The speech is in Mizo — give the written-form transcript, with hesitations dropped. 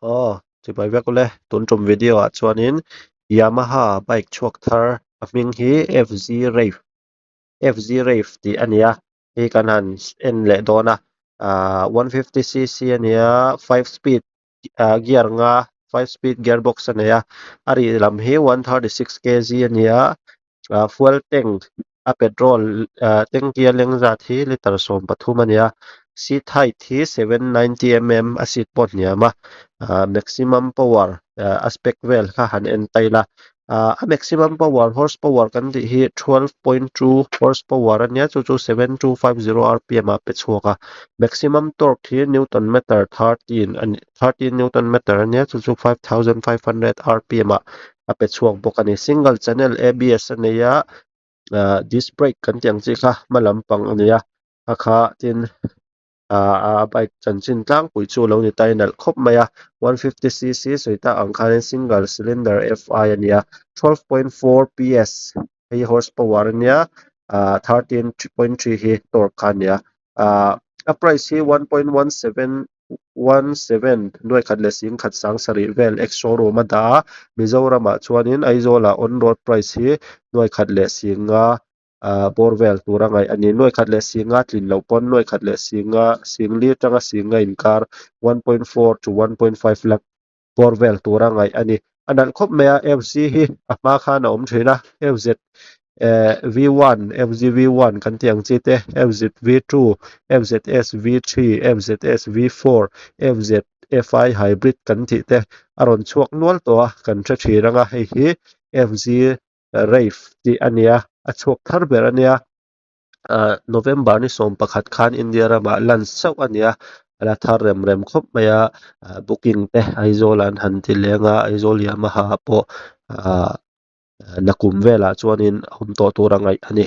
Aw, chibai vek ule. Tun tum video ah chuanin Yamaha bike chhuak thar a hming hi FZ Rave FZ Rave tih a ni a, hei kan han en leh dawn a. Ahh 150cc a ni a, 5 speed ah gear nga 5 speed gear box a nei a, a rih lam hi 136 kg a ni a, ah fuel tank a petrol ah tanky a leng zat hi litre 13 a ni a, seat height hi 790 mm a seat pawh hniam a, ah maximum power ah a spec vel kha han en ta ila, ah a maximum power horse power kan tih hi 12.2 horse power a nia chu chu 7250 rpm ah pe chhuak a, maximum torque hi newton meter 13 a ni 13 newton meter a nia chu chu 5500 rpm ah a pe chhuak bawk a ni. Single channel ABS a nei a, ah disc brake kan tih ang chi kha hma lampang a ni a, a kha tin ah a bike chanchin tlangpui chu lo ni ta a nalh khawp mai a, 150cc sawi tak ang khanin single cylinder F_I a ni a, 12.4 P_S hei horse power a nia, ah 13.3 hi torque kha a ni a, ah a price hi 1.17 17 nuai khat leh sing khat sang sarih vel ex showroom a dah a, Mizoramah chuanin Aizawlah on road price hi nuai khat leh sing nga ah bawr vel tur a ngaih a ni. Nuai khat leh sing nga tlin loh pawn nuai khat leh sing nga sing li atanga sing nga inkar 1.4 to 1.5 lakh bawr vel tur a ngaih a ni. A nalh khawp mai a, F_Z hi a hma khan a awm thin a, F_Z eh V1 F_Z V1 kan tih ang chi te, F_Z V2, F_Z_S V3, F_Z_S V4, F_Z F_I hybrid kan tih te a rawn chhuak nual tawh a, kan hre thin ang a, hei hi F_Z Rave tih a nia, a chhuak thar ber a nia. Ah November ni 11 khan India ramah launch chauh a ni a, a la thar rem rem khawp mai a, ah booking te Aizawl ah an han ti leng a, Aizawl Yamaha pawh ah nakum velah chuanin a awm tawh tur a ngaih a ni.